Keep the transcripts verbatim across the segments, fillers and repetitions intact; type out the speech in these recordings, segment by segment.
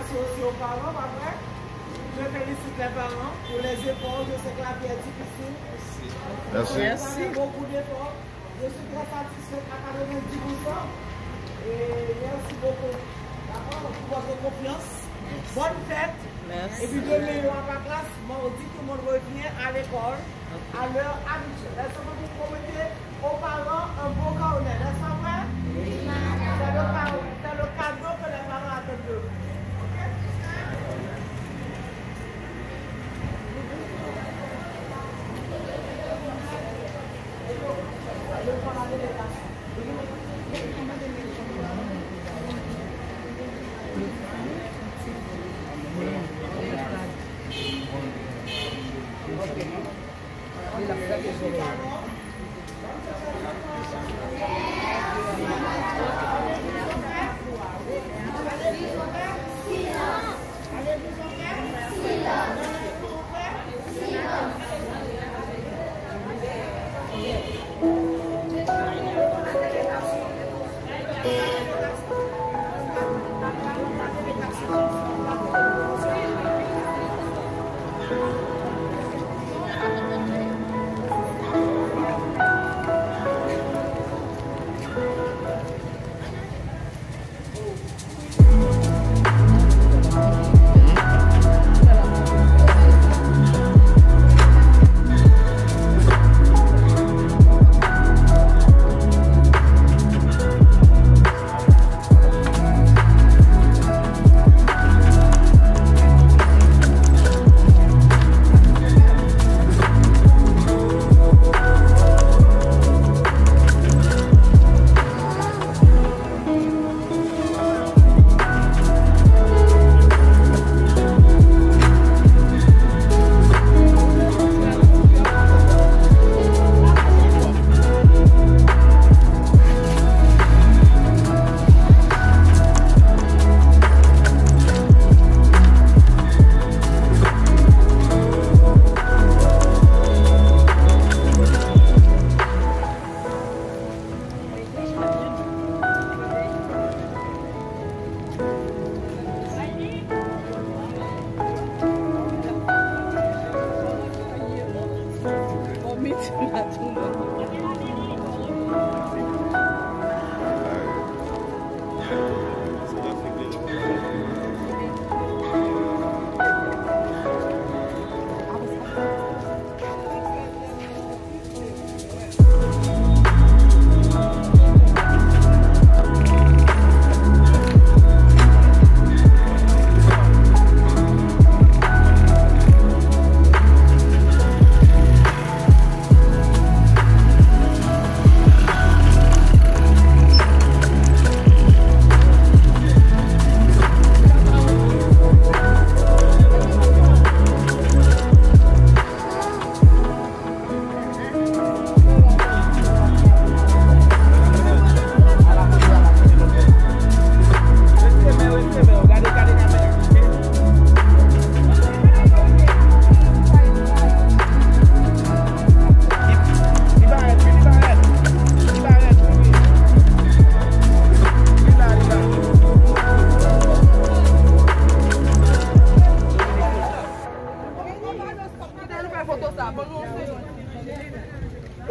Aussi aux parents, pa vre? Je félicite les parents pour les efforts. Je sais que la vie est difficile. Merci. Merci. Beaucoup d'efforts. Je suis très satisfaite à quatre-vingt-dix pour cent. Et merci beaucoup. D'accord? Pour votre confiance. Bonne fête. Merci. Et puis demain, il n'y aura pas classe. Mardi, tout le monde revient à l'école à l'heure habituelle. Est-ce que vous promettez aux parents un beau carnet, n'est-ce pas vrai? C'est le ca-, c'est le cadeau que les parents attendent de vous.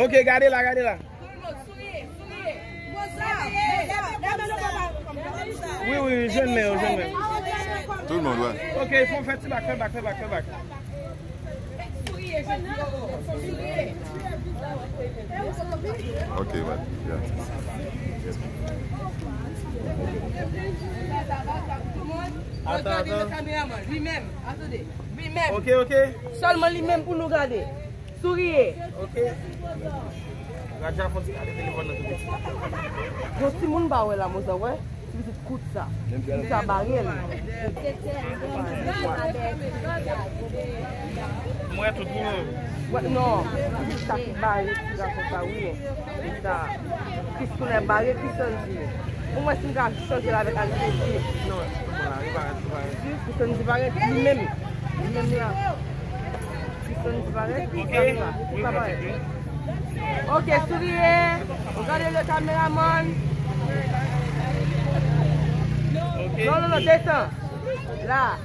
Ok, gade la, gade la. Wi, wi, wi, jwenn men yo, jwenn men. Tout moun, wè. Ok, fò fè ti bak, fè bak, fè bak, fè bak. Ok, wè. Atann, atann. Li menm, atann. Li menm. Ok, ok. Sèlman li menm pou nou gade. Souriye. Ok. Radja fon ti gade telefòn nan tou piti. Yon timoun pa wè la, Mozan, wè. Ti pitit kout sa. Li sa bare l. Mwen tout moun. Wè, non. Sa ki bare ti gason sa, wi. Li sa. Pis koulè bare, pis an di. Ou wè si m ka chanje l avèk Ann Sesi. Non, non, la, li bare, li bare. Pis an di bare, li menm. Li menm la. Pis an di bare, pis an di bare. Li pa bare. Ok, souriye. Regardez le caméraman. Ok. Non, non, non, desann. La.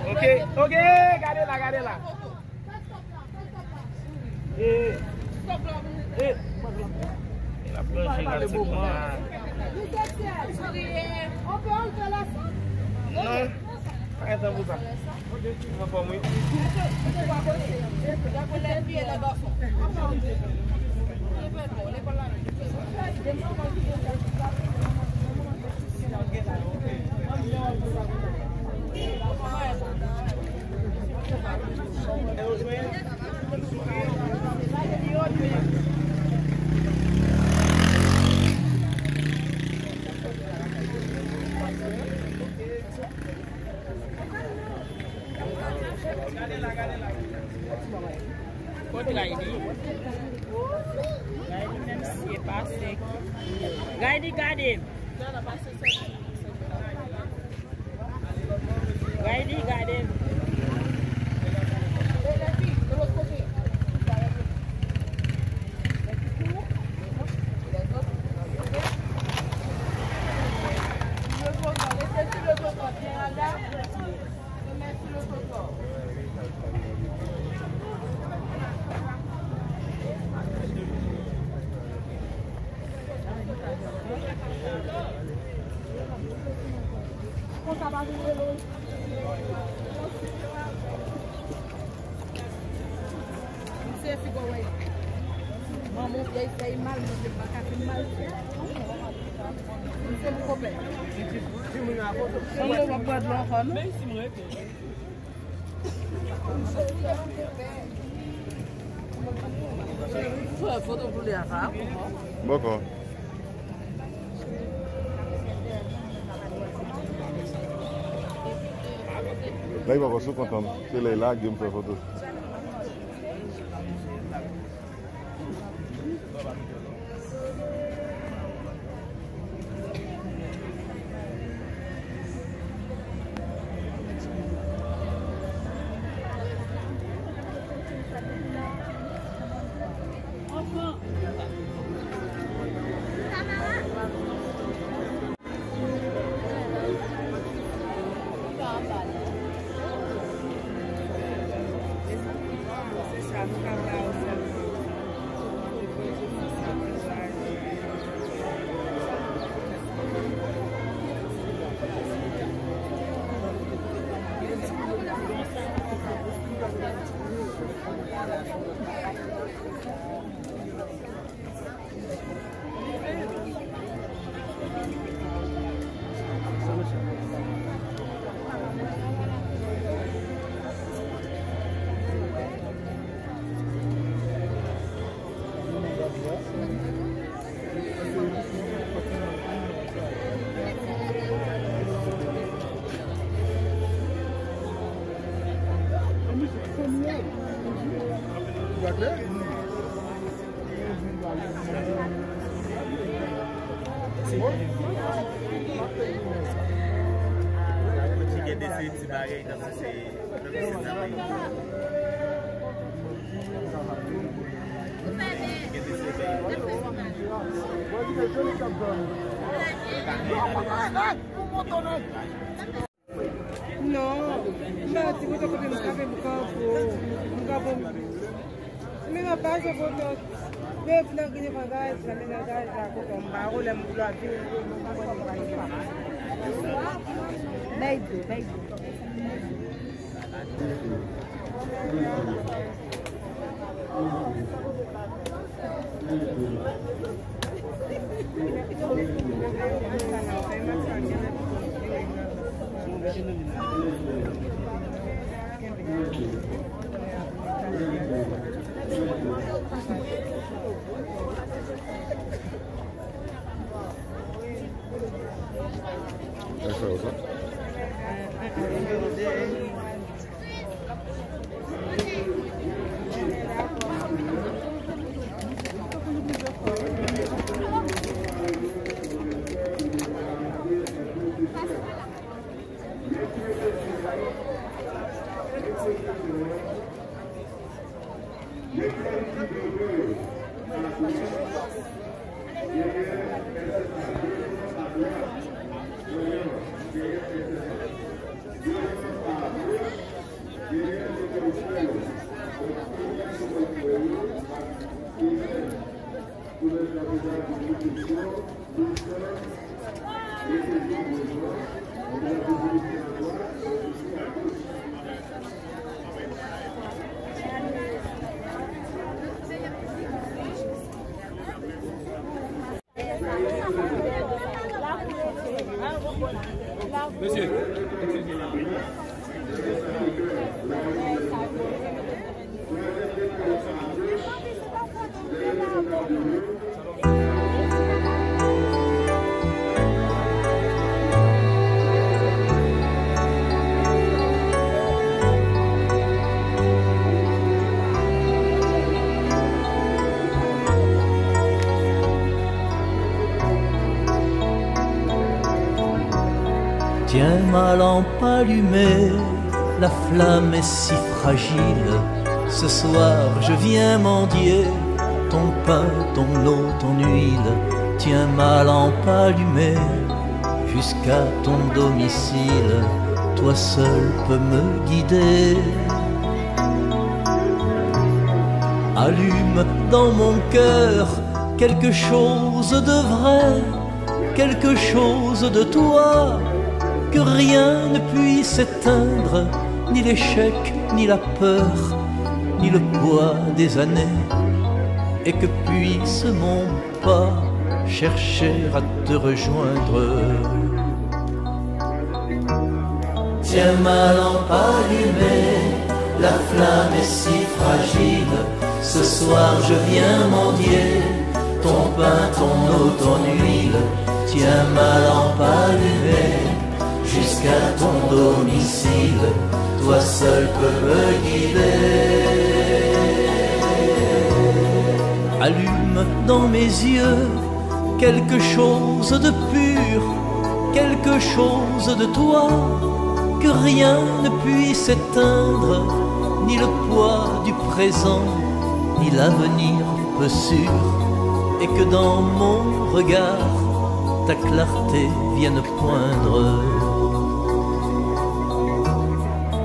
Ok, ok, gade la, gade la. Eh, eh. L ap ranje rad sèlman. Non. Pa gen tan pou sa. Mwen anfòm wi. Kot Raydi? Raydi menm si e pase. Raydi, gade m. Raydi, gade m. Misye figo wè. Manman pyè fè mal, mwen pa ka fin mal. Misye pou kopè. Sanble w ap bwè dlo ankò, non? Fè foto pou li a sa, bòkò. Nèg bòkò sou kontan m. Se lè l lage m fè foto. Non, m pa di fotokopi, m kanpe, m kanpe. Men nan paj foto, men vin nan gri devan gaz la, men nan gaz la, kote m pa wè lè m vle vin. Mèydi, mèydi. Tiens, ma lampe allumée, la flamme est si fragile. Ce soir, je viens mendier ton pain, ton eau, ton huile. Tiens, ma lampe allumée jusqu'à ton domicile. Toi seul peux me guider. Allume dans mon cœur quelque chose de vrai, quelque chose de toi, que rien ne puisse éteindre, ni l'échec, ni la peur, ni le poids des années, et que puisse mon pas chercher à te rejoindre. Tiens, ma lampe allumée, la flamme est si fragile. Ce soir, je viens mendier ton pain, ton eau, ton huile. Tiens, ma lampe allumée, jusqu'à ton domicile. Toi seul peux me guider. Allume dans mes yeux quelque chose de pur, quelque chose de toi, que rien ne puisse éteindre, ni le poids du présent, ni l'avenir peu sûr, et que dans mon regard, ta clarté vienne poindre.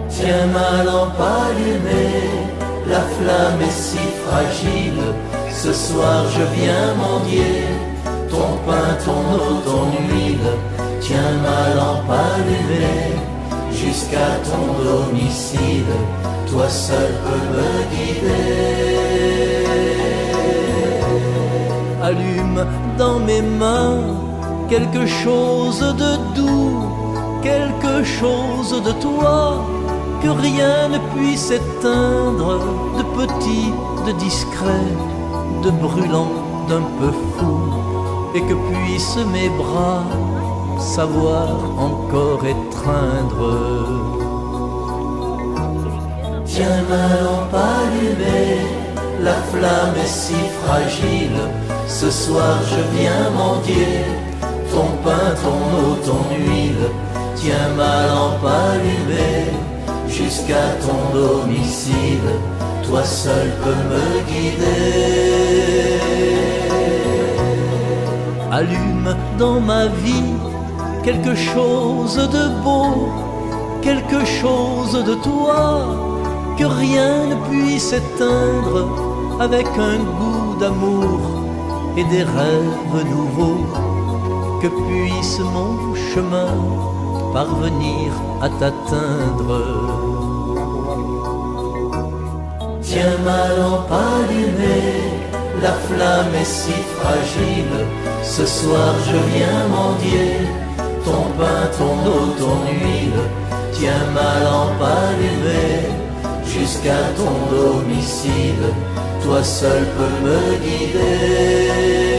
Tiens, ma lampe allumée, la flamme est si fragile. Ce soir, je viens mendier ton pain, ton eau, ton huile. Tiens, ma lampe allumée, jusqu'à ton domicile. Toi seul peux me guider. Allume dans mes mains quelque chose de doux, quelque chose de toi, que rien ne puisse éteindre, de petit, de discret, de brûlant, d'un peu fou, et que puissent mes bras savoir encore étreindre. Tiens, ma lampe allumée, la flamme est si fragile. Ce soir, je viens mendier ton pain, ton eau, ton huile. Tiens, ma lampe allumée, jusqu'à ton domicile. Toi seul peux me guider. Allume dans ma vie quelque chose de beau, quelque chose de toi, que rien ne puisse éteindre, avec un goût d'amour et des rêves nouveaux, que puisse mon chemin parvenir à t'atteindre. Tiens, ma lampe allumée, la flamme est si fragile. Ce soir, je viens mendier ton pain, ton eau, ton huile. Tiens, ma lampe allumée, jusqu'à ton domicile. Toi seul peux me guider.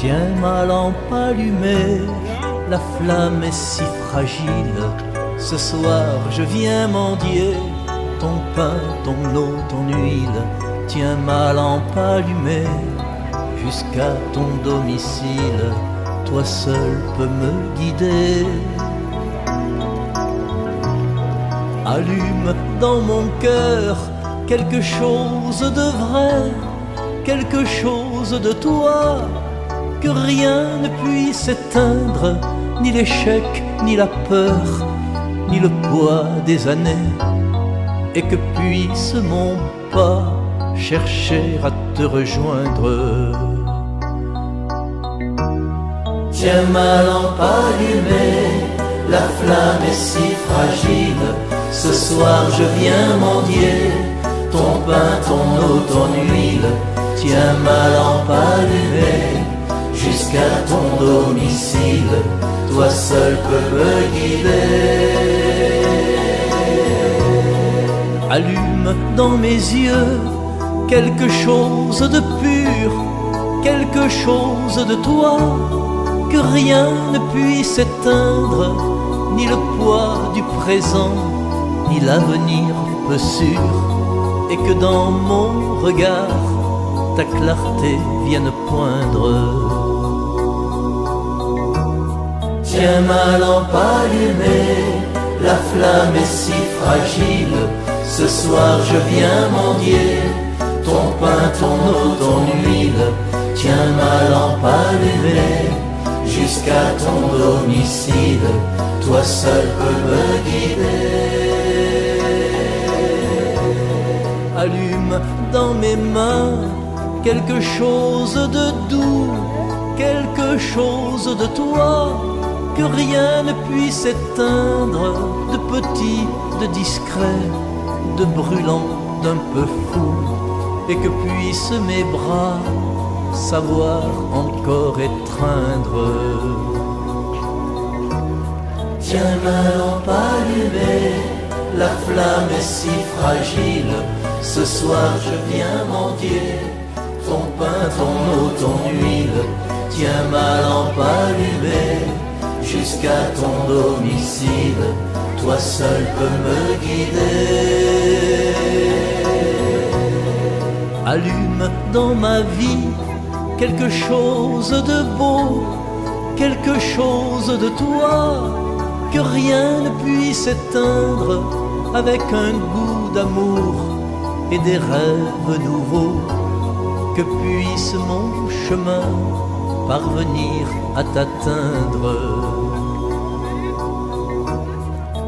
Tiens ma lampe allumée, la flamme est si fragile. Ce soir je viens mendier ton pain, ton eau, ton huile. Tiens ma lampe allumée jusqu'à ton domicile. Toi seul peux me guider. Allume dans mon cœur quelque chose de vrai, quelque chose de toi, que rien ne puisse éteindre, ni l'échec, ni la peur, ni le poids des années, et que puisse mon pas chercher à te rejoindre. Tiens ma lampe allumée, la flamme est si fragile. Ce soir je viens mendier ton pain, ton eau, ton huile. Tiens ma lampe allumée jusqu'à ton domicile. Toi seul peux me guider. Allume dans mes yeux quelque chose de pur, quelque chose de toi, que rien ne puisse éteindre, ni le poids du présent, ni l'avenir peu sûr, et que dans mon regard, ta clarté vienne poindre. Tiens ma lampe allumée, la flamme est si fragile. Ce soir je viens mendier ton pain, ton eau, ton huile. Tiens ma lampe allumée jusqu'à ton domicile. Toi seul peux me guider. Allume dans mes mains quelque chose de doux, quelque chose de toi, que rien ne puisse éteindre, de petit, de discret, de brûlant, d'un peu fou, et que puissent mes bras savoir encore étreindre. Tiens ma lampe allumée, la flamme est si fragile. Ce soir je viens mendier ton pain, ton eau, ton huile. Tiens ma lampe allumée jusqu'à ton domicile. Toi seul peux me guider. Allume dans ma vie quelque chose de beau, quelque chose de toi, que rien ne puisse éteindre, avec un goût d'amour et des rêves nouveaux, que puisse mon chemin parvenir à t'atteindre.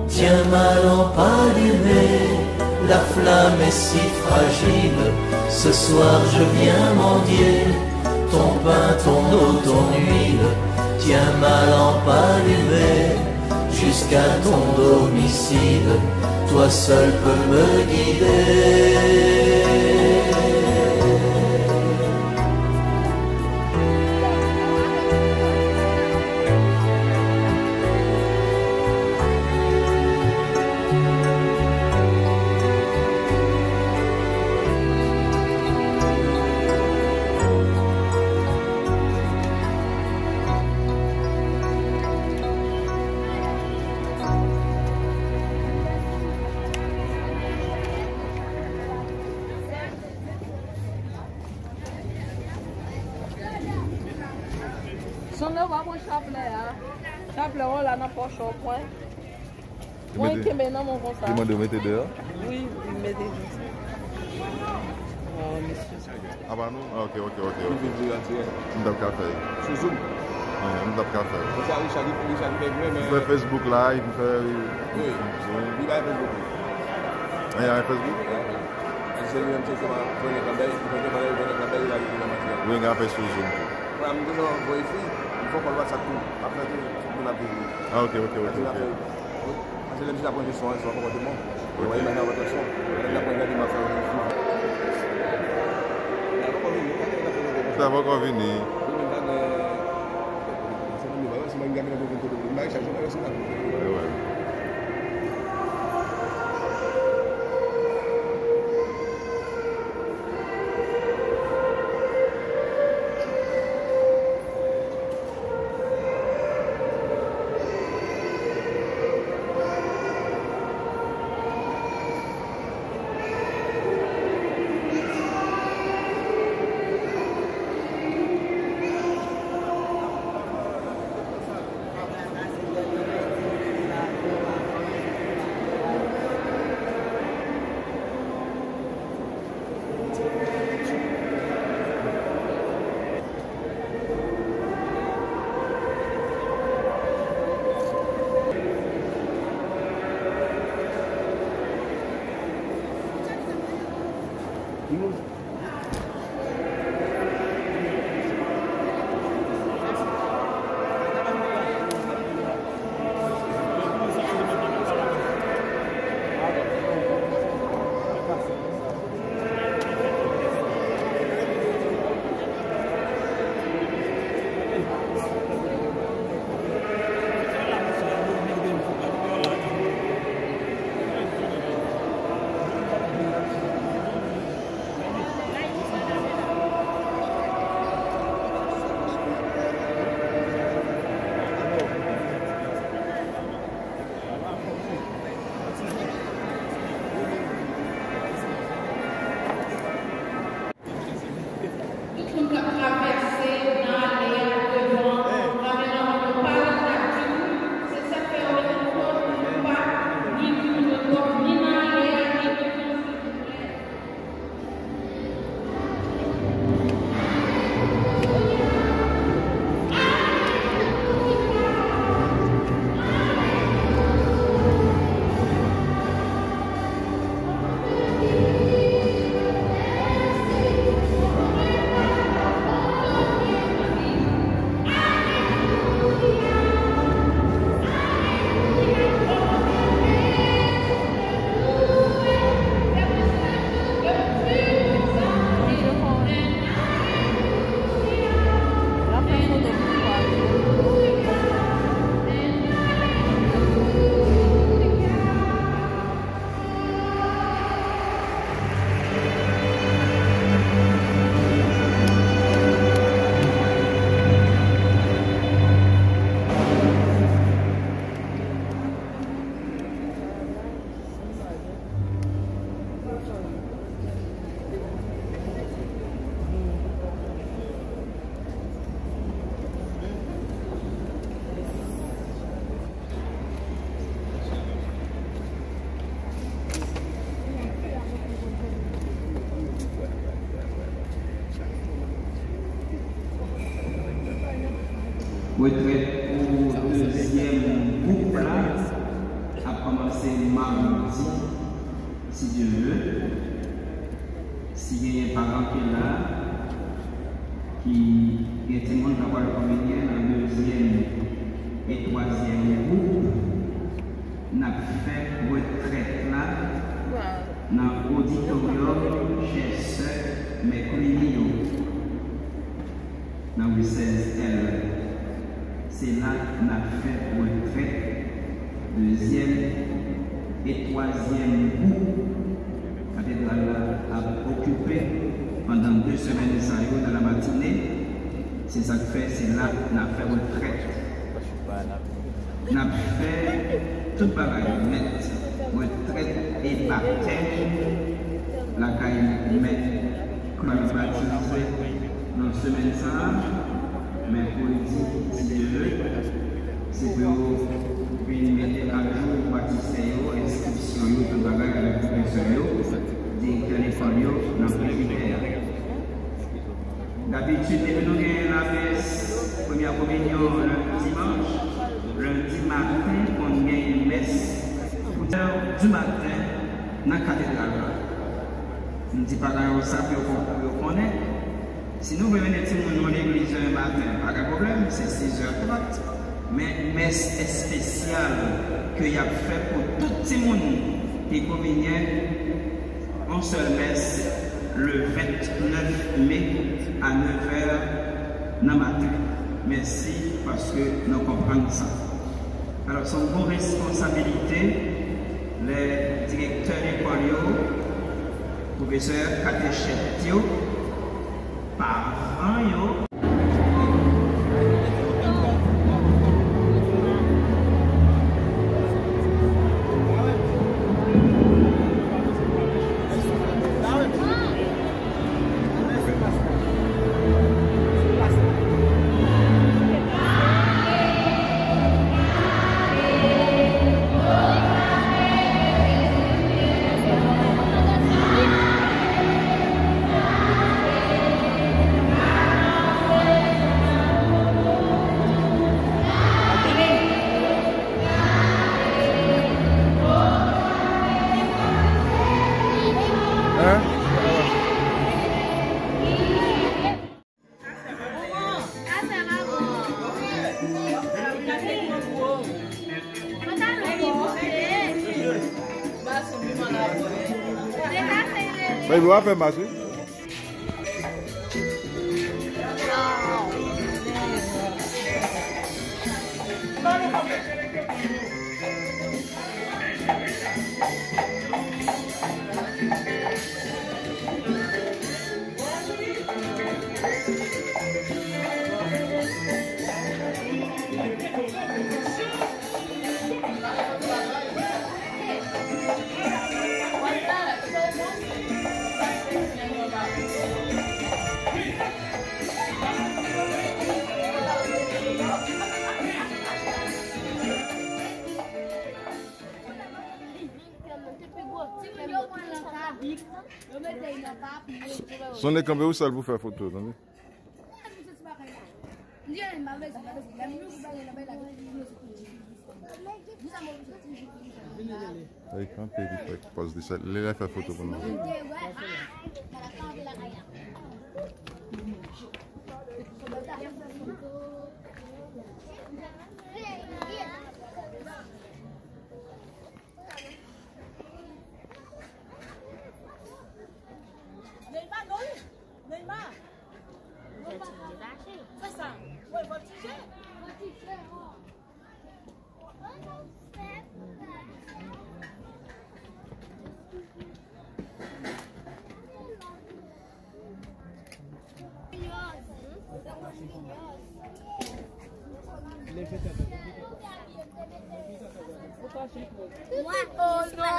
Tiens ma lampe allumée, la flamme est si fragile. Ce soir je viens mendier ton pain, ton eau, ton huile. Tiens ma lampe allumée jusqu'à ton domicile. Toi seul peux me guider. Sonde w pa pran chaplè a. Chaplè w la nan pòch ou pran. Mwen kenbe nan men w konsa. Li mande w mete deyò? Wi, m mete deyò. Oh, mesye. Apa nou? Ah, ok, ok, ok, ok. M t ap ka fè l. Sou Zoom? Eh, m t ap ka fè l. Konsa, Richard, Richard, fè mwen, men. M fè Facebook Live, m fè Zoom. Wi. Li pa gen Facebook. Ah, li pa gen Facebook? Wi. Wi, gen apèl sou Zoom tou. Vwala, m toujou voye fi, m fè kòl WhatsApp tou. M ap fè tou, tout moun ap viv li. Ah, ok, ok, ok, ok. Paske lè m chita pran jesyon an, se yon konpòteman. Ok. Ou wè, imaj la pran jesyon. Lè m ta pran gade, m ap fè yon jesyon. Sa poko vini. Sa poko vini. Wi, men pa gen, se moun yo pa wè, se moun gade nan pwoblèm kote m bay chaj yo, pa wè se la. Wi, wi. Tout moun k ap travèse nan ale a devan, travè nan mòn yo pa rete la ditou. Se sa k fè yo mete kò nou pa ni di moun yo twòp, ni nan ale a, ni devan, silvouplè. Retrèt pou dezyèm gwoup la ap kòmanse madi, si Dye vle. Si genyen paran ki la, ki gen timoun k ap pral kominye nan dezyèm e twazyèm gwoup, n ap fè retrèt la nan oditoryòm Chè Sè Mèkwini yo, nan ri sèz L. Se la n ap fè retrèt dezyèm e twazyèm gwoup katedral la ap okipe pandan de semèn sa yo nan lamatine. Se sa k fè se la n ap fè retrèt. N ap fè tout bagay nèt, retrèt e batèm lakay mèt Claude Baptiste nan semèn sa a, mèkredi, si Dye vle, se pou yo vin mete ajou batistè yo, enskripsyon yo, tout bagay avèk pwofesè yo, direktè lekòl yo nan presbitè a. Dabitid, depi nou gen lamès premyè kominyon lendi, dimanch, lendi maten, konn gen mès pou dè di maten nan katedral la. M di paran yo sa pou yo kon-, pou yo konnen. Si nou vle mennen timoun nou legliz demen maten, pa gen pwoblèm, se sizè trant. Men mès espesyal ke y ap fè pou tout timoun ki kominyen, yon sèl mès, le vennèf me a nèf è nan maten. Mèsi paske nou konprann sa. Alò, se yon bon responsabilite lè direktè lekòl yo, pwofesè, katechèt yo, paran yo. Bay bò a fè mache. Sonnen kanpe ou sal pou fè foto, tande. Ay, kanpe li fè pòz li sa. Li la fè foto pou nou. Neymar, non? Neymar. Fè sa. Wi, voltije. Mwen, oh, non.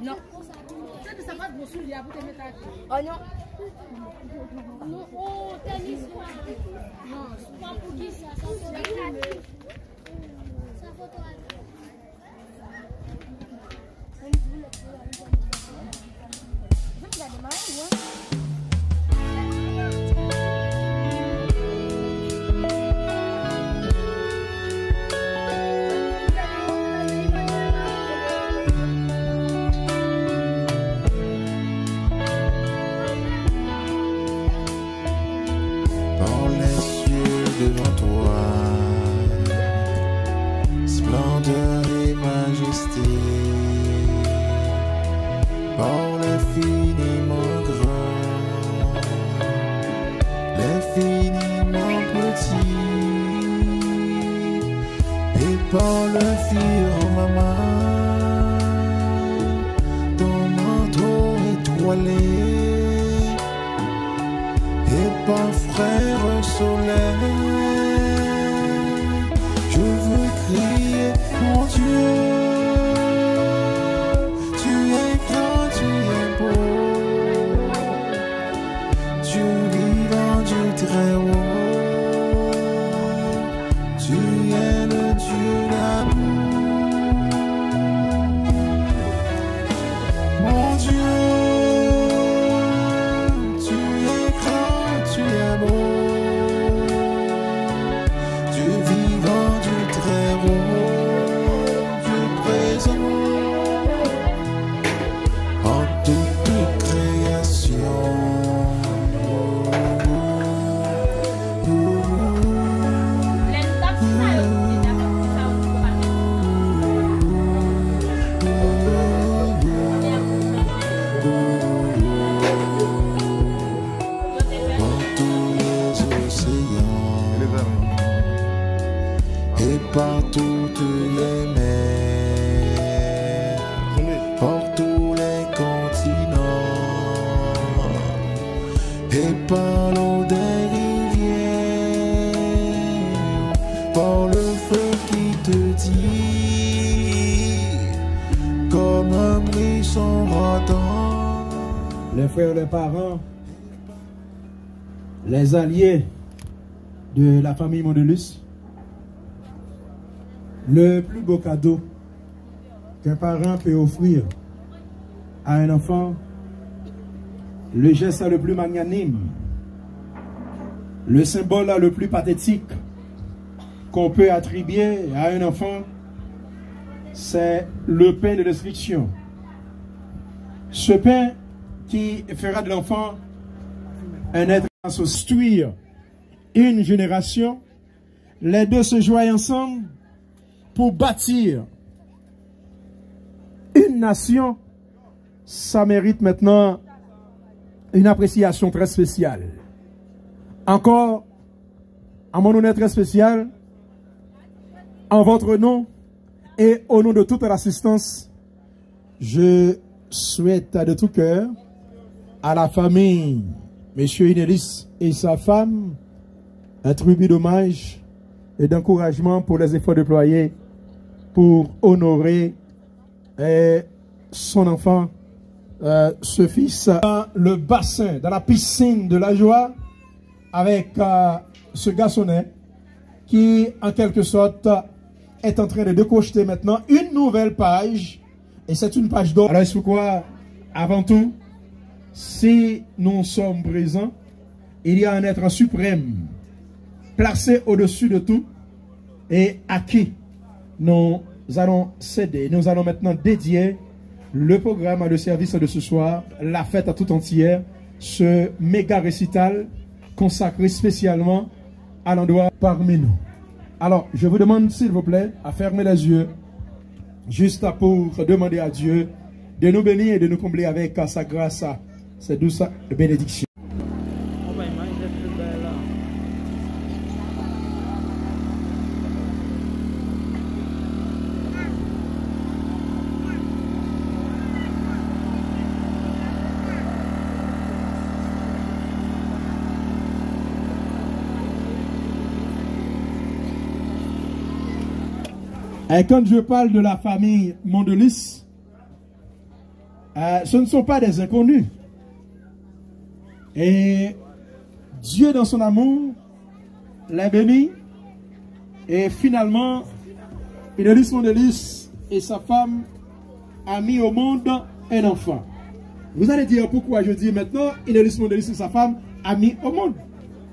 Non. Sa te sa pa gwo soulye a pou te met atè. Oh, non. Non, oh, tenis la. Non, sa pou ki sa, sa foto a. Sa foto a. Par les cieux devant toi, splendeur et majesté, par l'infiniment grand, l'infiniment petit, et par le firmament, ton manteau étoilé, et par frère soleil, je veux crier, mon Dieu, tu es grand, tu es beau, Dieu vivant, Dieu très haut. Tu es le Dieu d'amour. Mon Dieu, tu es grand, tu es beau. Dieu vivant, Dieu très haut, Dieu présent en toute création. Par tous les océans et par toutes les mers, par tous les continents, et par l'eau des rivières, par le feu qui te tire comme un buisson ardent. Les frères, les parents, les alliés de la famille Mondelus, le plus beau cadeau qu'un parent peut offrir à un enfant, le geste le plus magnanime, le symbole le plus pathétique qu'on peut attribuer à un enfant, c'est le pain de l'instruction. Ce pain qui fera de l'enfant un être à s'instruire, une génération, les deux se joignent ensemble pour bâtir une nation Ça mérite maintenant une appréciation très spéciale. Encore, à mon honneur très spécial, en votre nom et au nom de toute l'assistance, je souhaite de tout cœur à la famille, Monsieur Inelis et sa femme, un tribut d'hommage et d'encouragement pour les efforts déployés pour honorer et son enfant, euh, ce fils, dans le bassin, dans la piscine de la joie, avec, euh, ce garçonnet qui, en quelque sorte, est en train de décrocher maintenant une nouvelle page, et c'est une page d'or. Alors, c'est pourquoi, avant tout, si nous sommes présents, il y a un être suprême, placé au-dessus de tout, et à qui nous allons céder, nous allons maintenant dédier le programme de service de ce soir, la fête tout entière, ce méga récital consacré spécialement à l'endroit parmi nous. Alors, je vous demande, s'il vous plaît, à fermer les yeux, juste pour demander à Dieu de nous bénir et de nous combler avec sa grâce, ses douces bénédictions. Et quand je parle de la famille Mondelis, euh, ce ne sont pas des inconnus. Et Dieu, dans son amour, les bénit. Et finalement, Inelis Mondelis et sa femme a mis au monde un enfant. Vous allez dire pourquoi je dis maintenant Inelis Mondelis et sa femme a mis au monde.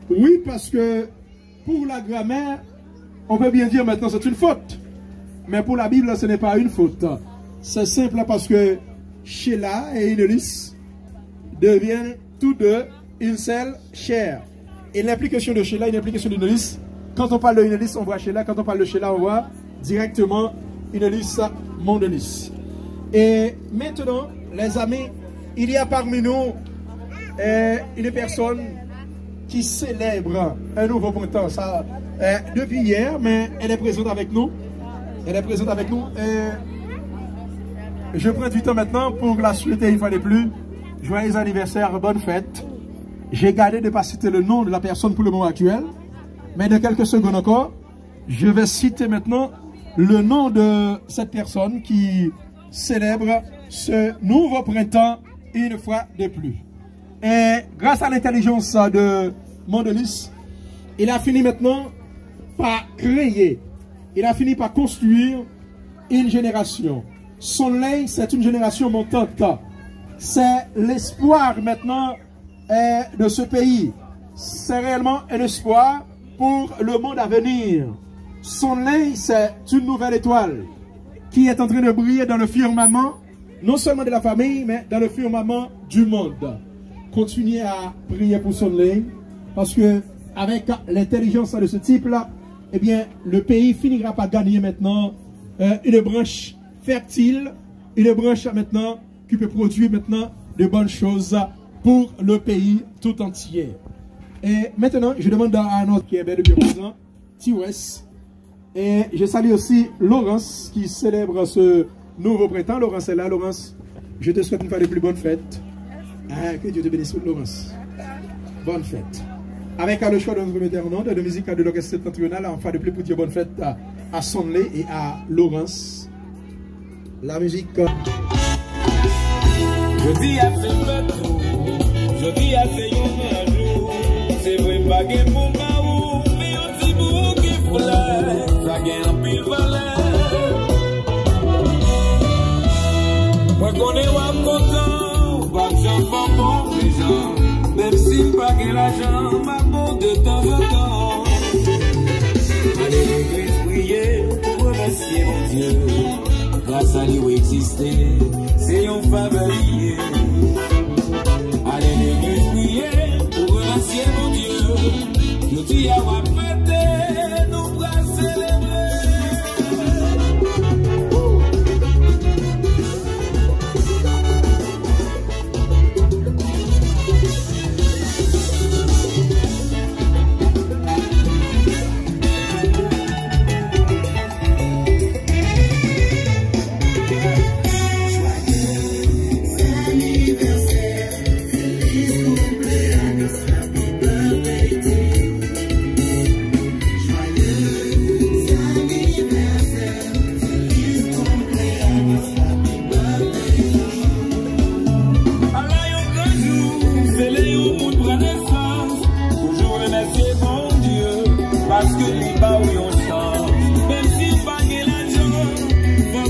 Oui, parce que pour la grammaire, on peut bien dire maintenant c'est une faute. Mais pour la Bible, ce n'est pas une faute. C'est simple parce que Sheila et Inelis deviennent tous deux une seule chair. Et il n'est plus question de Sheila, il n'est plus question d'Inelis. Quand on parle de Inelis, on voit Sheila. Quand on parle de Sheila, on voit directement Inelis Mondelis. Et maintenant, les amis, il y a parmi nous, euh, une personne qui célèbre un nouveau printemps. Ça, euh, depuis hier, mais elle est présente avec nous. Elle est présente avec nous. Et je prends du temps maintenant pour la souhaiter une fois de plus. Joyeux anniversaire, bonne fête. J'ai gardé de ne pas citer le nom de la personne pour le moment actuel, mais dans quelques secondes encore, je vais citer maintenant le nom de cette personne qui célèbre ce nouveau printemps une fois de plus. Et grâce à l'intelligence de Mondelis, il a fini maintenant par créer, il a fini par construire une génération. Sonley, c'est une génération montante. C'est l'espoir maintenant, euh, de ce pays. C'est réellement un espoir pour le monde à venir. Sonley, c'est une nouvelle étoile qui est en train de briller dans le firmament, non seulement de la famille, mais dans le firmament du monde. Continuez à prier pour Sonley, parce que avec l'intelligence de ce type-là, eh bien, le pays finira par gagner maintenant, euh, une branche fertile, une branche maintenant qui peut produire maintenant de bonnes choses pour le pays tout entier. Et maintenant, je demande à notre qui est bel et bien présent, T-West. Et je salue aussi Laurence qui célèbre ce nouveau printemps. Laurence est là. Laurence, je te souhaite une fois de plus bonne fête. Ah, que Dieu te bénisse, Laurence. Bonne fête. Avec, euh, le choix de notre metteur en onde, de musique de l'orchestre septentrional, une fois de plus pour dire bonne fête à, à Sonley et à Laurence. La musique, euh, Jodi a se fèt ou, jodi a se yon gran jou. Se vre m pa gen pou m ba ou, men yon ti bouke flè, sa gen anpil valè. Mwen konnen w ap kontan, w ap janm ban m bon prezan. Menm si m pa gen lajan, m ap ba w de tanzantan. Ale legliz priye pou remèsye Bondye. Gras a li w egziste, se yon favè li ye. Ale legliz priye pou remèsye Bondye. Jodi a w ap fete, nou pral selebre.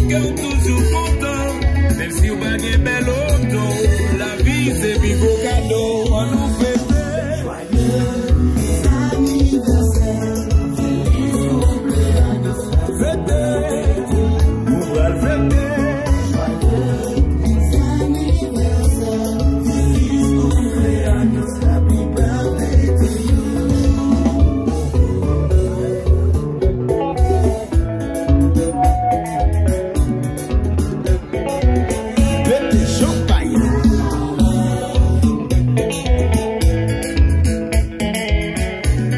Kè w toujou kontan, menm si w pa gen bèl oto, lavi se pi gwo kado, ann nou fete. Joyeux anniversaire, feliz cumpleaños, fete, nou pral fete. Joyeux anniversaire, feliz cumpleaños, happy birthday to you. Mete chanpay.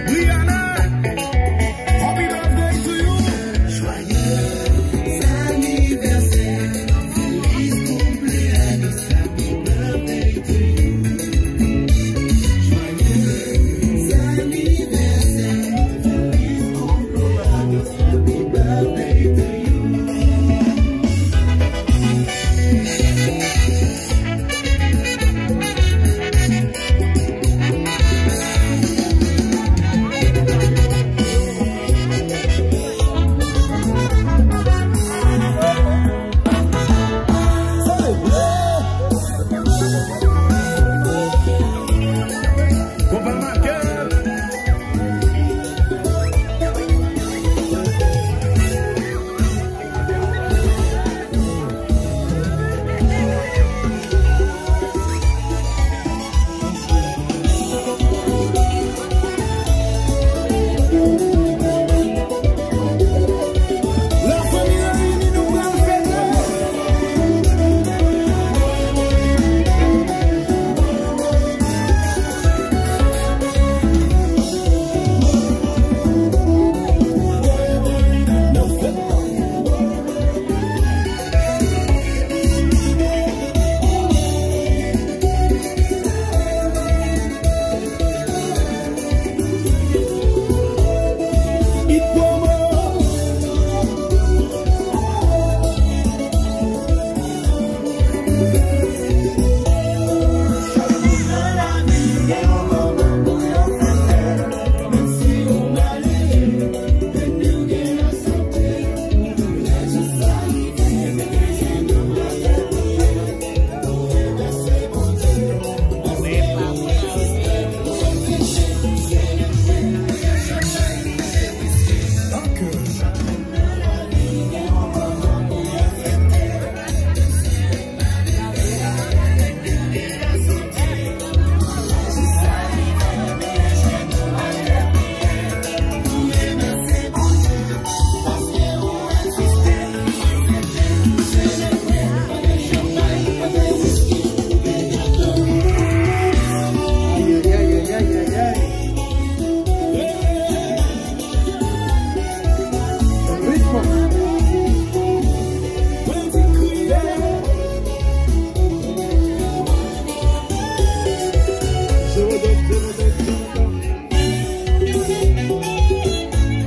Rihanna, happy birthday to you. Joyeux anniversaire, feliz cumpleaños, happy birthday to you. Joyeux anniversaire, feliz cumpleaños, happy birthday to you.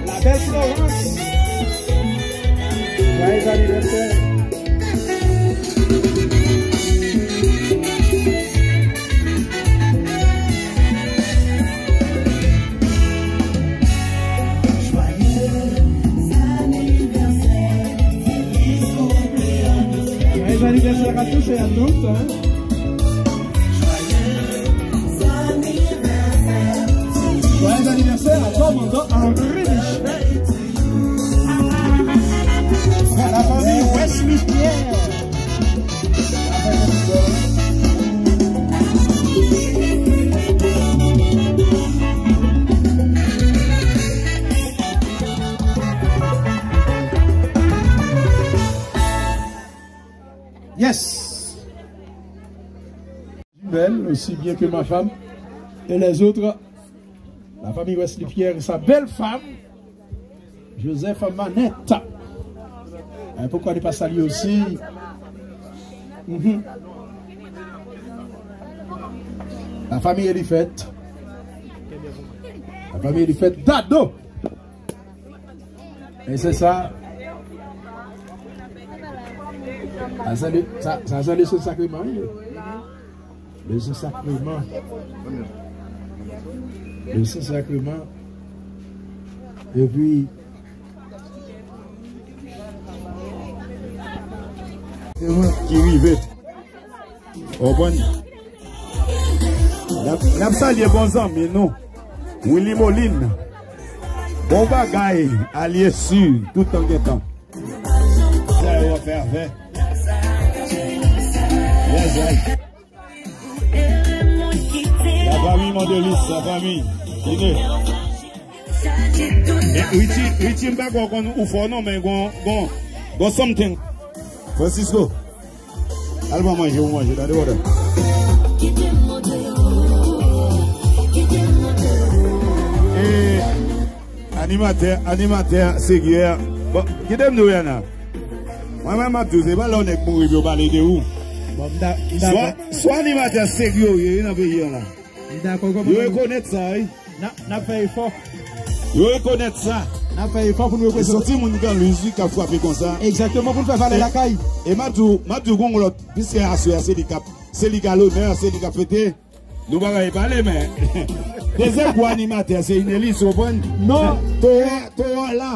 La belle Florence. Joyeux anniversaire. Joyeux anniversaire, feliz cumpleaños. Joyeux anniversaire à tous et à toutes, hein. Joyeux anniversaire à toi, Mandan André Michel. La famille Wesley Pierre. Yes. Jumelles, aussi bien que ma femme et les autres, la famille Wesley Pierre et sa belle-femme, Joseph Manette. Euh, pourquoi ne pas saluer aussi, mhm, la famille Elifet, la famille Elifet Dado. E se sa. Sa se le, sa, sa se le Sen Sakreman, wi. Le Sen Sakreman. Le Sen Sakreman. Epi, Ki rive. Ou konprann? N ap, n ap salye bon zanmi nou, Willy Moline. Bon bagay, alye si, tout tan gen tan. Sa yo fè afè. Yes, yes. La famille Mondelis, la famille. Ine. Eh, Richie, Richie, m pa kwè w konn ou fò non, men gon, gon, gon something. Francisco, al pran manje pou manje, tande, brother. Eh, animatè, animatè serye a. Bon, kite m di w, Yana. Mwen menm, m ap di w, se pa lè yon nèg mouri pou yo pale de ou. Bon, m da-, m dakò. Swa, swa animatè serye w ye nan peyi an la. M dakò, yo rekonèt sa, wi. N ap, n ap fè efò. Yo rekonèt sa. N ap fè efò pou nou reprezante. E se yon timoun Granluz, wi, k ap frape konsa. Egzakteman, pou n fè valè lakay. E m ap di w, m ap di w, gon lòt, piske aswè a, se li k ap, se li k a lonè, se li k ap fete. Nou pa ka pale, men dezyèm gwo animatè, se Inelis, ou konprann? Non. Towa, Towa la.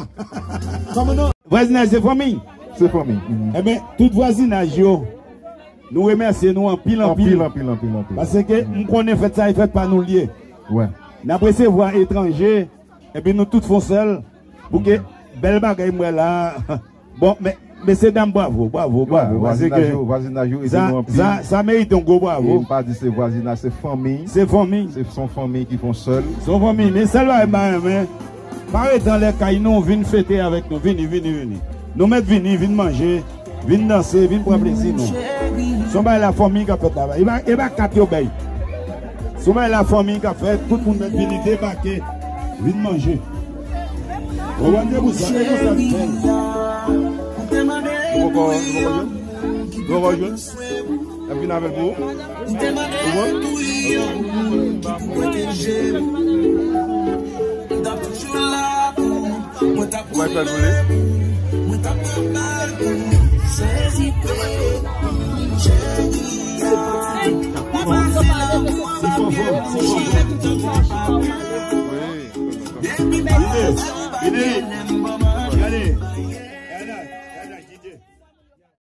Kòman non? Vwazinaj se fanmi. Se fanmi. Mhm. Enben, tout vwazinaj yo, nou remèsye nou anpil, anpil. Anpil, anpil, anpil, anpil. Paske m konnen fèt sa, e fèt pa nou l ye. Wè. N ap resevwa etranje, epi nou tout fè yon sèl, pou ke bèl bagay m wè la. Bon, men, mesye dam, bravo, bravo, bravo. Wè, paske vwazinaj yo, vwazinaj yo ede nou anpil. Sa, sa merite yon gwo bravo. E m pa di se vwazinaj, se fanmi. Se fanmi. Se, se yon fanmi ki fè yon sèl. Se yon fanmi, men sèl bagay m pa renmen, pa rete anlè kay nou, vin fete avèk nou. Vini, vini, vini. Nou mèt vini, vin manje, vin danse, vin pran plezi nou. Se yon bagay lafanmi k ap fèt la. E pa, e pa kat yo bay. Se yon bagay lafanmi k ap fèt, tout moun mèt vini debake, vin manje. Ou konprann, se pou sa, se pou sa m fè l. Ou poko, ou poko jwenn? Ou poko jwenn? Y ap vin avè l pou ou? Ou bon? Ou bay fè l pou li? Se fanfan, se fanfan. Wi. Vini, vini. Gade.